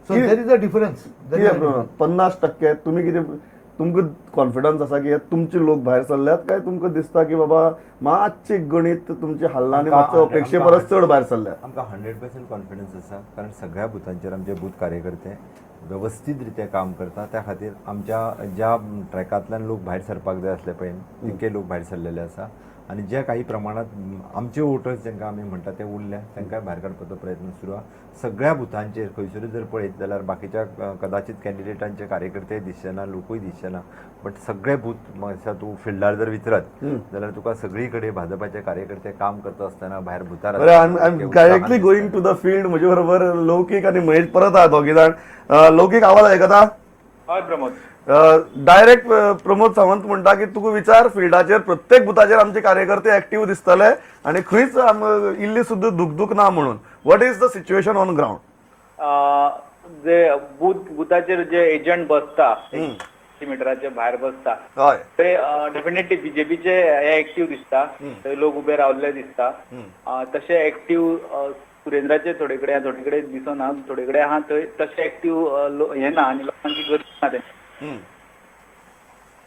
So there is a difference. 50% तुमी कितें, तुमकां कॉन्फिडन्स आसा की हे तुमचे लोक भायर सरल्यात काय तुमकां दिसता की बाबा मातशें गणीत तुमचें हाल्लां आनी मातशें अपेक्षे परस चड भायर सरल्यात? आमकां 100% कॉन्फिडन्स आसा, कारण सगळ्या बुथांचेर आमचे बूथ कार्यकर्ते वेवस्थीत रित्या काम करता. त्या खातीर आमच्या ज्या ट्रॅकांतल्यान लोक भायर सरपाक जाय आसले पळय, तितके लोक भायर सरलेले आसा आनी ज्या काही प्रमाणात आमचे वोटर्स जांकां आमी म्हणटा ते उरल्या, तांकांय भायर काडपाचो प्रयत्न सुरू आसा. सगळ्या बुथांचेर खंयसरूय जर पळयत जाल्यार बाकीच्या कदाचित कॅन्डिडेटांचे कार्यकर्तेय दिसचे ना, लोकूय दिसचे ना, बट सगळे बूथ म्हाका तूं फिल्डार जर विचारत जाल्यार तुका सगळी कडेन भाजपाचे कार्यकर्ते काम करता आसतना भायर बुथार बरें, I am directly going to the field. म्हजे बरोबर लौकीक आनी महेश परत आहा, दोगी जाण. लौकीक, आवाज आयकता? हय प्रमोद. डायरेक्ट प्रमोद सावंत म्हणटा की तुका विचार, फिल्डाचेर प्रत्येक बुथाचेर आमचे कार्यकर्ते एक्टीव दिसतले आनी खंयच इल्ली सुद्दां दुखदुख ना म्हणून. What is the situation on ground? जे बूथ बुथाचेर जे एजंट बसता, मिटराचे भायर बसता, ते डेफिनेटली बीजेपीचे हे एक्टीव दिसता. थंय लोक उबे रावल्ले दिसता. तशे एक्टीव सुरेंद्राचे थोडे कडेन, थोडे कडेन दिसना, थोडे कडेन आहा. थंय तशे एक्टीव हे ना आनी लोकांची गर्दी ना तेंची.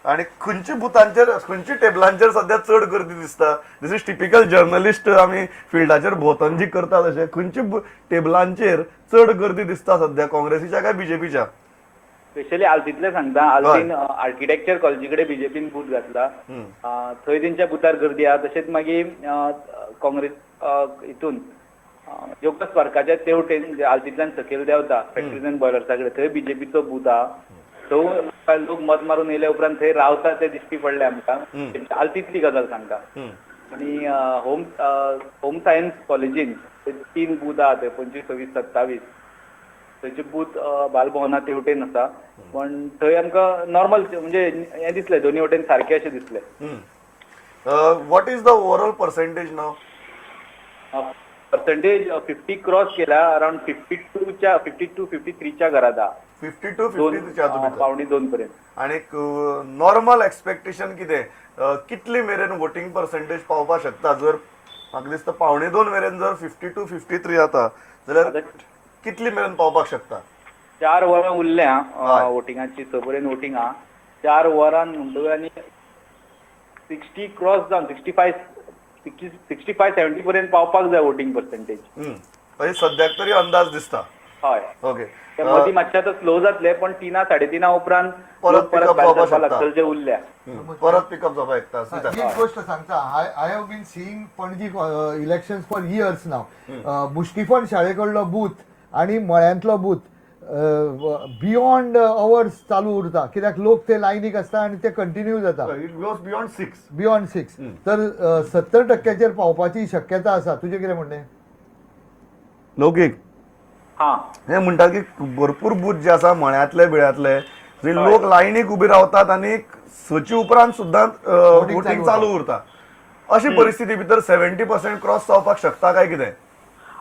आणि खंयच्या बुथांचेर, खंयच्या टेबलांचेर सध्या चड गर्दी दिसता? This is typical journalist, आमी फिल्डाचेर भोंवतण जी करता तशें. खंयच्या टेबलांचेर चड गर्दी दिसता सध्या, काँग्रेसीच्या काय बीजेपीच्या? स्पेशली आल्तीतले सांगता. आल्तीन आर्किटेक्चर कॉलेजी कडेन बीजेपीन बूथ घातला, थंय तेंच्या बुथार गर्दी आहा. तशेंच मागीर काँग्रेस हितून योगदास पार्काच्या तेवटेन जे आल्तींतल्यान सकयल देंवता, फॅक्टरीज अँड बॉयलर्सा कडेन, थंय बीजेपीचो बूथ आहा. थंय लोक मत मारून येयल्या उपरांत थंय रावता ते दिश्टी पडले आमकां. आल्तीतली गजाल सांगता. आनी होम होम सायन्स कॉलेजीन थंय तीन बूथ आहा थंय, 25, 26, 27. थंयचे बूथ बालभवना तेवटेन आसा, पण थंय आमकां नॉर्मल म्हणजे हें दिसलें, दोनी वटेन सारकें अशें दिसलें. What is the overall percentage now? Percentage 50 cross केला, अराउंड 52च्या, 52, 53च्या घरात आहा. 52, दोन 52च्या भितर. 1.75 पर्यंत. आणि नॉर्मल एक्सपेक्टेशन कितें, कितली मेरेन वोटींग पर्सेंटेज पावपाक शकता? जर म्हाका दिसता 1.75 मेरेन जर 52, 53 जाता जाल्यार कितली मेरेन पावपाक शकता? 4 वरां उरल्या वोटिंगाची. 6 पर्यंत वोटींग आहा. 4 वरां म्हणटकच आनी 60 क्रॉस जावन 65, 65, 70 पर्यंत पावपाक जाय वोटींग पर्सेंटेज. म्हणजे सद्याक तरी अंदाज दिसता. हय. ते मदीं मातशें आतां स्लो जातले, पण 3, 3:30 उपरांत परत लोक परत pick up भायर जावपाक सरपाक शकता. लागतले जे उरल्या. परत पिकअप जावपाक शकता, सुविधा. एक गोष्ट सांगता, I have been seeing Panaji election for years now. Mushtifund शाळे कडलो बूथ आणि मळ्यांतलो बूथ बियॉन्ड अवर्स चालू उरता, कित्याक लोक ते लायनीक आसता आणि ते कंटिन्यू जाता. It goes beyond 6. Beyond 6. तर 70 टक्क्याचेर पावपाची शक्यता आसा. तुजें कितें म्हणणें? लौकीक, हे म्हणटा की भरपूर बूथ जे आसा मळ्यांतले बिळ्यांतले, जे लोक लायनीक उबे रावतात आनी 6चे उपरांत सुद्दां वोटींग चालू उरता, अशी परिस्थिती भितर 70% क्रॉस जावपाक शकता काय कितें?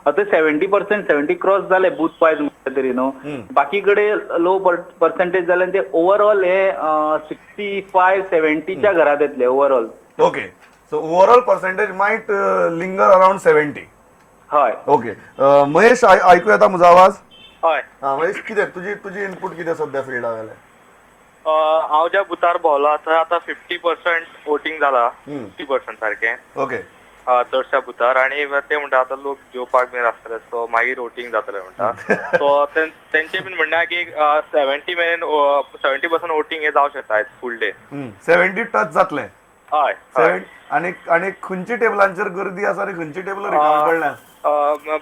आतां 70%, 70 क्रॉस जाले बूथ वायज म्हटलें तरी न्हू. बाकी कडेन लो पर्सेंटेज जाल्यार ते ओवरऑल हे 65, 70च्या घरात येतले overall. Okay, so overall percentage might linger around 70. हय. ओके, महेश, आयकू येता म्हजो आवाज? हय. हा महेश, कितें तुजी इनपूट कितें सध्या फिल्डा वेलें? हांव ज्या बुथार भोंवला थंय आतां 50% वोटींग जाला, 50% सारकें. चडश्या बुथार. आनी ते म्हणटा आतां लोक जेवपाक बीन आसतले, सो मागीर वोटींग जातलें म्हणटा. सो तेंचें बीन म्हणणें आहा की 70 मेरेन, 70% वोटींग हें जावं शकता आयज फूल डे. 70 टच जातलें? हय. सेवन आनी आनी खंयच्या टेबलांचेर गर्दी आसा आनी खंयच्या टेबलार रिकामी पडल्या?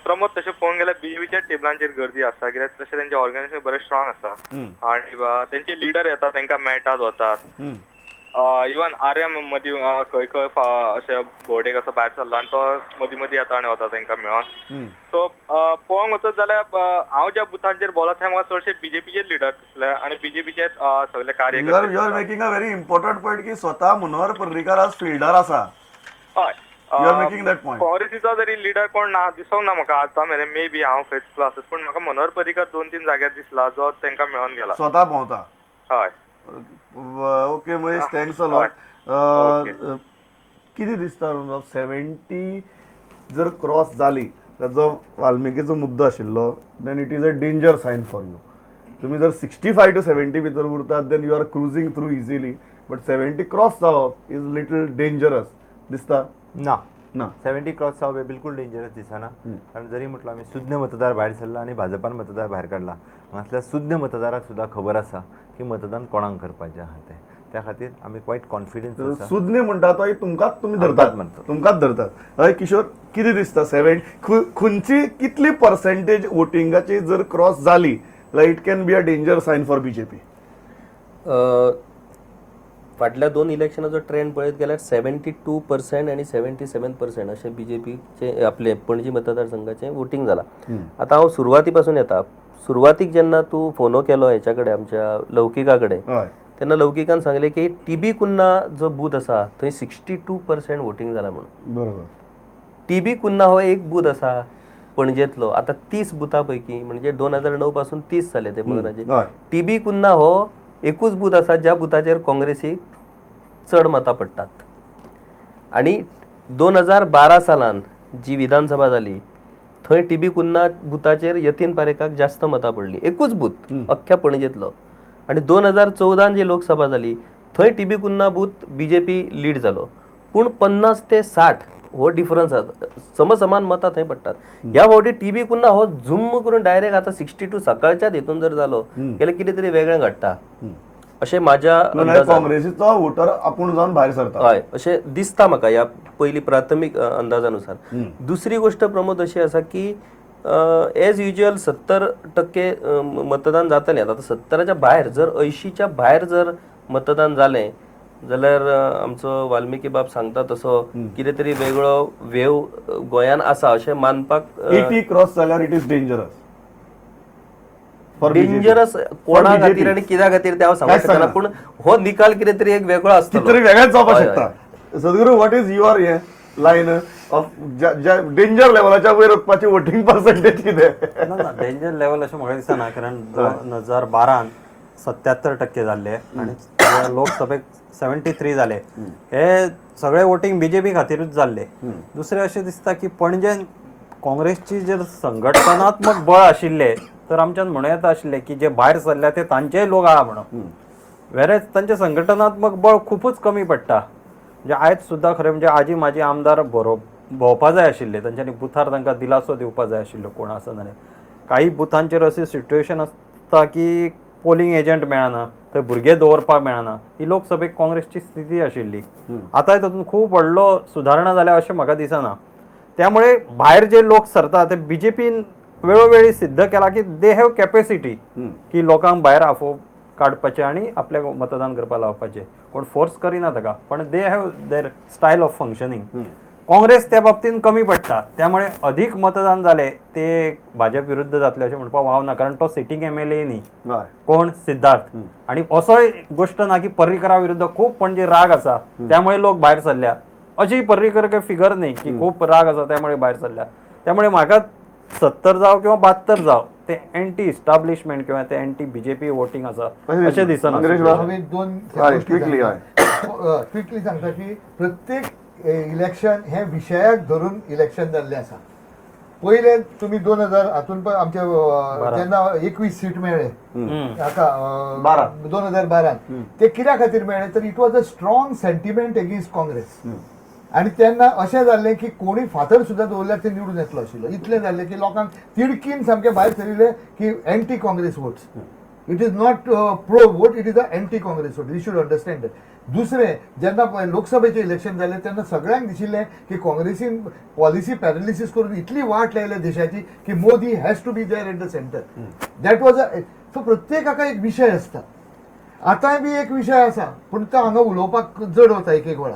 प्रमोद, तशें पळोवंक गेल्यार बीजेपीच्या टेबलांचेर गर्दी आसा, कित्याक तशें तेंचें ऑर्गनायझेशन बरें स्ट्रॉंग आसा आनी तेंचे लिडर येता, तेंकां मेळटात, वतात. इवन आर्य मदीं खंय खंय अशें भोंवडेक असो भायर सरला आनी तो मदीं मदीं येता आनी वता तेंकां मेळोन. सो पळोवंक वचत जाल्यार हांव ज्या बुथांचेर भोंवला थंय म्हाका चडशे बीजेपीचे लिडर दिसले आनी बीजेपीचे सगळे you are कार्यकर्ते. You are making a very important point की स्वता मनोहर पर्रीकार आज फिल्डार आसा. हय. You are making that point. काँग्रेसीचो तरी लिडर कोण ना, दिसोंक ना म्हाका आतां मेरेन. मे बी हांव खंय चुकलो आसत, पूण म्हाका मनोहर पर्रीकार दोन तीन जाग्यार दिसला जो तेंकां मेळोन गेला. स्वता भोंवता. हय. Okay Mahesh, thanks a lot. कितें दिसता, 70 जर क्रॉस जाली जाल्यार? ताचो वाल्मिकीचो मुद्दो आशिल्लो, then it is a danger sign for you. तुमी जर 65 टू 70 भितर उरतात then you are cruising through easily, but 70 cross जावप is little dangerous दिसता. ना ना, 70 क्रॉस जावप हें बिलकुल डेंजरस दिसना. कारण जरी म्हटलं आमी सुज्ञ मतदार भायर सरला आनी भाजपान मतदार भायर काडला, हांगासल्या सुज्ञ मतदाराक सुद्दां खबर आसा की मतदान कोणाक करपाचें आहा तें. त्या खातीर आमी क्वायट कॉन्फिडन्स आसा. सुज्ञ म्हणटा तो तुमकांच तुमी धरतात, म्हणतो. तुमकांच धरतात. हय किशोर, कितें दिसता 7 खंयची कितली पर्सेंटेज वोटिंगाची जर क्रॉस जाली like it can be a danger sign for BJP? फाटल्या 2 इलेक्शनाचो ट्रेंड पळयत गेल्यार 72% आनी 77% अशें बीजेपीचे आपले पणजी मतदारसंघाचें वोटींग जालां. आतां हांव सुरवाती पासून येता. सुरवातीक जेन्ना तूं फोनो केलो हेच्या कडेन, आमच्या लौकिका कडेन, तेन्ना लौकिकान सांगलें की टीबी कुन्ना जो बूथ आसा थंय 62% वोटींग जालां म्हणून. बरोबर. टीबी कुन्ना हो एक बूथ आसा पणजेंतलो. आतां 30 बुथा पैकी, म्हणजे 2009 पासून 30 जाले ते पंदराचे. टीबी कुन्ना हो एकूच बूथ आसा ज्या बुथाचेर काँग्रेसीक चड मतां पडटात. आनी 2012 सालान जी विधानसभा जाली थंय टीबी कुन्ना बुथाचेर यतीन पारेकाक जास्त मतां पडली, एकूच बूथ अख्ख्या पणजेंतलो. आनी 2014 जी लोकसभा जाली थंय TB Cunha booth BJP lead जालो, पूण 50 ते 60 हो डिफरन्स आसा, समसमान मतां थंय पडटात. ह्या फावटी टीबी कुन्ना हो झुम्म करून डायरेक्ट आतां 62 सकाळच्याच हितून जर जालो जाल्यार कितें तरी वेगळें घडटा अशें म्हाज्या काँग्रेसीचो वोटर आपूण जावन भायर सरता, हय अशें दिसता म्हाका ह्या पयली प्राथमीक अंदाजानुसार. दुसरी गोश्ट प्रमोद अशी आसा की एज युज्युअल 70% मतदान जातलें. आतां 70च्या भायर जर 80च्या भायर जर मतदान जालें जाल्यार आमचो वाल्मिकी बाब सांगता तसो कितें तरी वेगळो वेव गोंयान आसा अशें मानपाक. 80 क्रॉस जाल्यार it is dangerous. Dangerous कोणा खातीर आनी कित्या खातीर तें हांव सांगूंक शकना, पूण हो निकाल कितें तरी एक वेगळो आसतलो, कितें तरी वेगळेंच जावपाक शकता. Sadguru, what is your हे लायन ऑफ डेंजर लेवलाच्या वयर वचपाची वोटिंग पर्सेंटेज कितें? ना, डेंजर लेवल अशें म्हाका दिसना, कारण 2012 77% जाल्ले आनी लोकसभेक 73 जाले. हे सगळे वोटींग बीजेपी खातीरूच जाल्ले. दुसरें अशें दिसता की पणजेन काँग्रेसची जर संघटनात्मक बळ आशिल्ले तर आमच्यान म्हणूं येता आशिल्लें की जे भायर सरल्या ते तांचेय लोक आहा म्हणून. वेरेच तांचें संघटनात्मक बळ खुबूच कमी पडटा. म्हणजे आयज सुद्दां खरें म्हणजे आजी म्हाजी आमदार भोंवपा जाय आशिल्ले, तांच्यांनी बुथार तांकां दिलासो दिवपा जाय आशिल्लो कोण आसा जाल्यार. काही बुथांचेर अशी सिट्युएशन आसता की पोलिंग एजंट मेळना, थंय भुरगे दवरपाक मेळना. ही लोकसभेक काँग्रेसची स्थिती आशिल्ली. आतांय तातूंत खूब व्हडलो सुदारणा जाल्या अशें म्हाका दिसना. त्यामुळे भायर जे लोक सरता ते बीजेपीन वेळोवेळी सिद्ध केला की they have capacity की लोकांक भायर आफोव काडपाचें आनी आपल्याक मतदान करपाक लावपाचें. कोण फोर्स करिना ताका, पण they have their style of functioning. Congress त्या बाबतीन कमी पडटा, त्यामुळे अधिक मतदान जालें ते भाजप विरुद्ध जातले अशें म्हणपाक वाव ना, कारण तो सिटींग एमएलए न्ही कोण सिद्धार्थ. आनी असोय गोश्ट ना की पर्रीकरा विरुद्ध खूब पणजे राग आसा त्यामुळे लोक भायर सरल्या, अशी पर्रीकर काही फिगर न्ही की खूब राग आसा त्यामुळे भायर सरल्या. त्यामुळे म्हाका 70 जावं किंवा 72 जावं ते एंटी इस्टाब्लिशमेंट किंवा ते एंटी बीजेपी वोटिंग आसा अशें दिसना. दोन क्विकली सांगता की प्रत्येक इलेक्शन हे विशयाक धरून इलेक्शन जाल्लें आसा. पयले तुमी 2000 हातून आमच्या जेन्ना 21 सीट मेळ्ळे हाका 2012 ते कित्या खातीर मेळ्ळे तर it was a strong sentiment against Congress. आनी तेन्ना अशें जाल्लें की कोणी फातर सुद्दां दवरल्यार ते निवडून येतलो आशिल्लो. इतलें जाल्लें की लोकांक तिडकीन सामकें भायर सरिल्लें की anti Congress votes. It is not pro vote, it is a anti Congress vote. You should understand that. दुसरें जेन्ना लोकसभेचें इलेक्शन जालें तेन्ना सगळ्यांक दिशिल्लें की काँग्रेसीन पॉलिसी पॅरालिसीस करून इतली वाट लायल्या देशाची की Modi has to be there at the centre. That was a so प्रत्येकाका एक विशय आसता. आतांय बी एक विशय आसा, पूण तो हांगा उलोवपाक जड वता एक एक वेळा.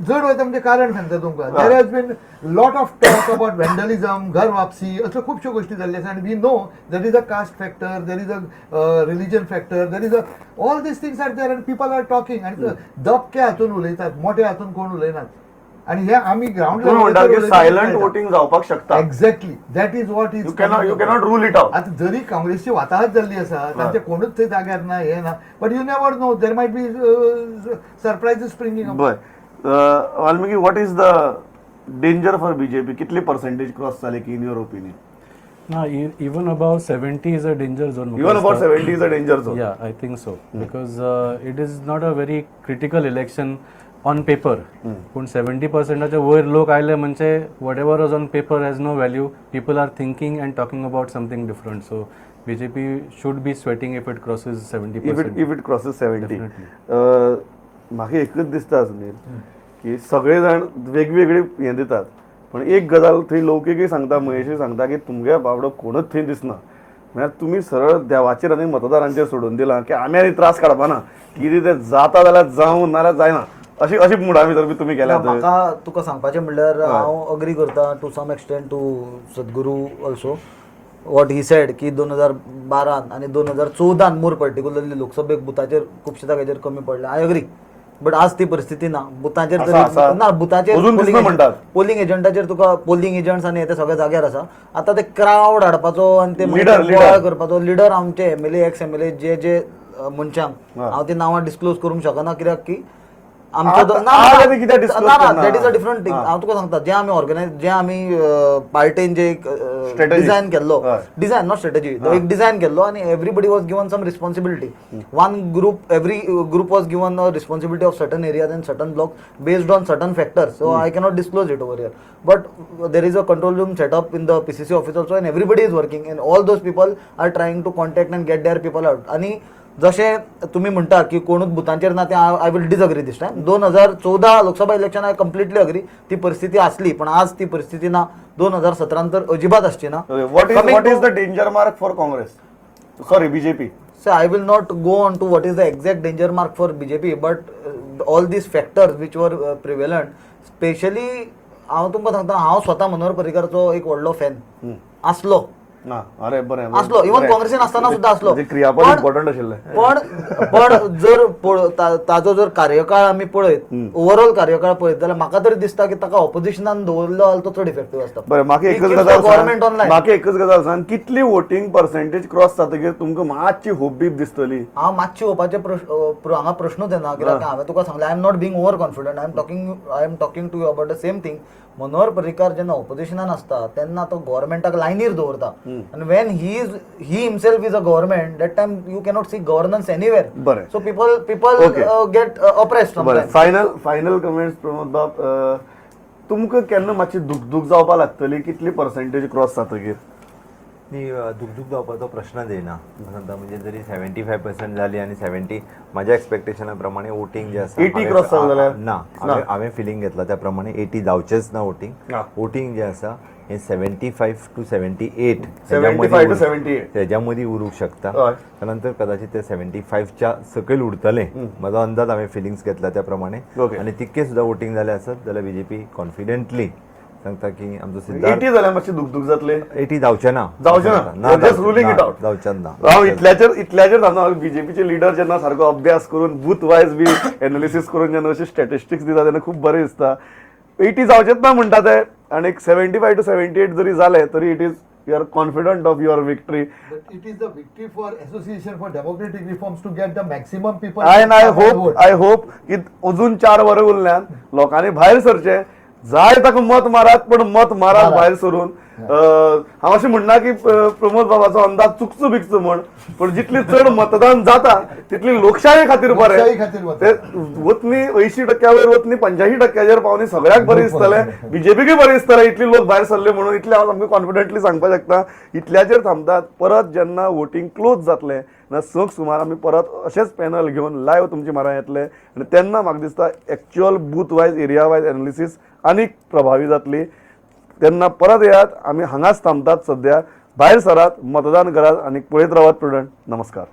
जड वता म्हणजे कारण सांगता तुमकां. There has been lot of talk about vandalism, घर वापसी, असल्यो खुबश्यो गोश्टी जाल्ल्यो आसा. आनी we know there is a caste factor, there is a religion factor, there is a all these things are there and people are talking. आनी दबक्या हातून उलयतात, मोठ्या हातून कोण उलयनात. आनी हे आमी ग्रावंड सायलंट वोटिंग जावपाक शकता. Exactly, that is what is. You cannot rule it out. आतां जरी काँग्रेसची वाताहत जाल्ली आसा, तांचे कोणूच थंय जाग्यार ना, हें ना, but you never know, there might be surprises springing up. बरें, Valmiki, what is the danger for BJP? कितली पर्सेंटेज क्रॉस जाली की इन your opinion? ना, even above 70 is a danger zone. Even about 70 is a danger zone? Yeah, I think so. Because it is not a very critical election on paper. पूण 70%च्या वयर लोक आयले म्हणजे whatever was on paper has no value. People are thinking and talking about something different. So BJP should be sweating if it crosses 70%. If it crosses 70. म्हाका एकच दिसता सुनील की सगळे जाण वेगवेगळे हें दितात, पण एक गजाल थंय लौकिकय सांगता, महेशूय सांगता की तुमगे बाबडो कोणूच थंय दिसना, म्हळ्यार तुमी सरळ देवाचेर आनी मतदारांचेर सोडून दिलां की आमी आनी त्रास काडपा ना, कितें तें जाता जाल्यार जावं नाल्यार जायना, अशी अशी मुडा भितर बी तुमी गेल्या. म्हाका तुका सांगपाचें म्हणल्यार हांव अग्री करता to some extent to Sadguru also what he said की 2012 आनी 2014 मोर पर्टिक्युलरली लोकसभेक बुथाचेर खुबशे जाग्याचेर कमी पडले. I agree, but आज ती परिस्थिती ना. बुथाचेर तरी ना, बुथाचेर पोलिंग एजंटाचेर तुका पोलिंग एजंट्स आनी हे ते सगळे जाग्यार आसा. आतां ते क्रावड हाडपाचो आनी ते गोळा करपाचो लिडर आमचे एमएलए एक्स एमएलए जे जे मनशांक हांव ती नांवां डिस्क्लोज करूंक शकना कित्याक की आमचो that is a different thing. हांव तुका सांगता जे आमी ऑर्गनायज जे आमी पार्टेन जे एक डिझायन केल्लो, डिझायन not strategy, एक डिझायन केल्लो आनी everybody was given some responsibility. One group, every group was given a responsibility of certain areas and certain block based on certain factors. So I cannot disclose it over here, but there is a control room set up in the PCC office also and everybody is working and all those people are trying to contact and get their people out. आनी जशें तुमी म्हणटा की कोणूच बुथांचेर ना, तें I will disagree this time. 2014 Lok Sabha election I completely agree, ती परिस्थिती आसली, पण आज ती परिस्थिती ना. 2017 तर अजिबात आसची ना. What is the danger mark for Congress, sorry BJP? So I will not go on to what is the exact danger mark for BJP, but all these factors which were prevalent, specially हांव तुमकां सांगता, हांव स्वता मनोहर पर्रीकराचो एक व्हडलो fan आसलो. अरे बरें आसलो, इवन काँग्रेसीन आसतना सुद्दां आसलो. इम्पॉर्टंट आशिल्लें. पण पण जर ताजो जर कार्यकाळ आमी पळयत, ओवरऑल कार्यकाळ पळयत जाल्यार म्हाका तरी दिसता की ताका ऑपोजिशनान दवरलो जाल्यार तो चड इफेक्टीव आसता. बरें, म्हाका एकच गजाल, गव्हर्मेंट ऑनलायन म्हाका एकच गजाल सांग, कितली वोटींग पर्सेंटेज क्रॉस जातकीर तुमकां मातशी होप बीप दिसतली? हांव मातशी होपाचे हांगा प्रश्नूच येना, कित्याक हांवें तुका सांगलें I am not being over confident. I am talking to you about the same thing. Manohar Parrikar जेन्ना ऑपोजिशनान आसता तेन्ना तो गव्हर्मेंटाक लायनीर दवरता आनी when he himself is a government that time you cannot see governance anywhere. बरें, so people get oppressed. Final final comments Pramod बाब, तुमकां केन्ना मातशी दुखदूख जावपाक लागतली कितली पर्सेंटेज क्रॉस जातकीर? न्ही, दुखदूख जावपाचो प्रश्नच येना. म्हणजे जरी 75% जाली आनी 70 म्हाज्या एक्सपेक्टेशना प्रमाणे वोटींग जें आसा 80 क्रॉस जालें जाल्यार ना, हांवें फिलींग घेतला त्या प्रमाणे 80 जावचेंच ना. वोटींग वोटींग जें आसा हें 75 to 78 तेज्या मदीं उरूंक शकता. त्या नंतर कदाचित ते 75च्या सकयल उरतलें, म्हजो अंदाज हांवें फिलिंग्स घेतला त्या प्रमाणे. आनी तितकें सुद्दां वोटींग जालें आसत जाल्यार बीजेपी कॉन्फिडंटली सांगता की आमचो सिद्धार्थ 80 जाल्यार मातशें दुखदूख जातलें. 80 जावचें ना, जावचें ना, जस्ट रुलिंग it out, जावचें ना. हांव इतल्याचेर सांगता, बीजेपीचे लिडर जेन्ना सारको अभ्यास करून बूथ वायज बी एनालिसीस करून जेन्ना अशे स्टॅटिस्टिक्स दिता तेन्ना खूब बरें दिसता. 80 जावचेंच ना म्हणटा ते, आनी 75 to 78 जरी जालें तरी it is you are confident of your victory. But it is the victory for Association for Democratic Reforms to get the maximum people. And I hope की अजून 4 वरां उरल्यान लोकांनी भायर सरचें, जाय ताका मत मारात, पण मत मारात भायर सरून. हांव अशें म्हणना की प्रमोद बाबाचो अंदाज चुकचो बिकचो म्हण, पण जितली चड मतदान जाता तितली लोकशाही खातीर बरें. ते वतनी 80% वयर वतनी 85% पावनी सगळ्याक बरें दिसतलें, बीजेपीकूय बरें दिसतलें इतली लोक भायर सरले म्हणून. इतलें हांव सामकें कॉन्फिडंटली सांगपाक शकता. इतल्याचेर थांबतात. परत जेन्ना वोटींग क्लोज जातलें ना 6 सुमार आमी परत अशेंच पॅनल घेवन लायव्ह तुमचे मारा येतले आनी तेन्ना म्हाका दिसता actual booth wise area wise analysis आनीक प्रभावी जातली. तेन्ना परत येयात, आमी हांगाच थांबतात सद्या. भायर सरात, मतदान करात आनी पळयत रावात प्रुडंट. नमस्कार.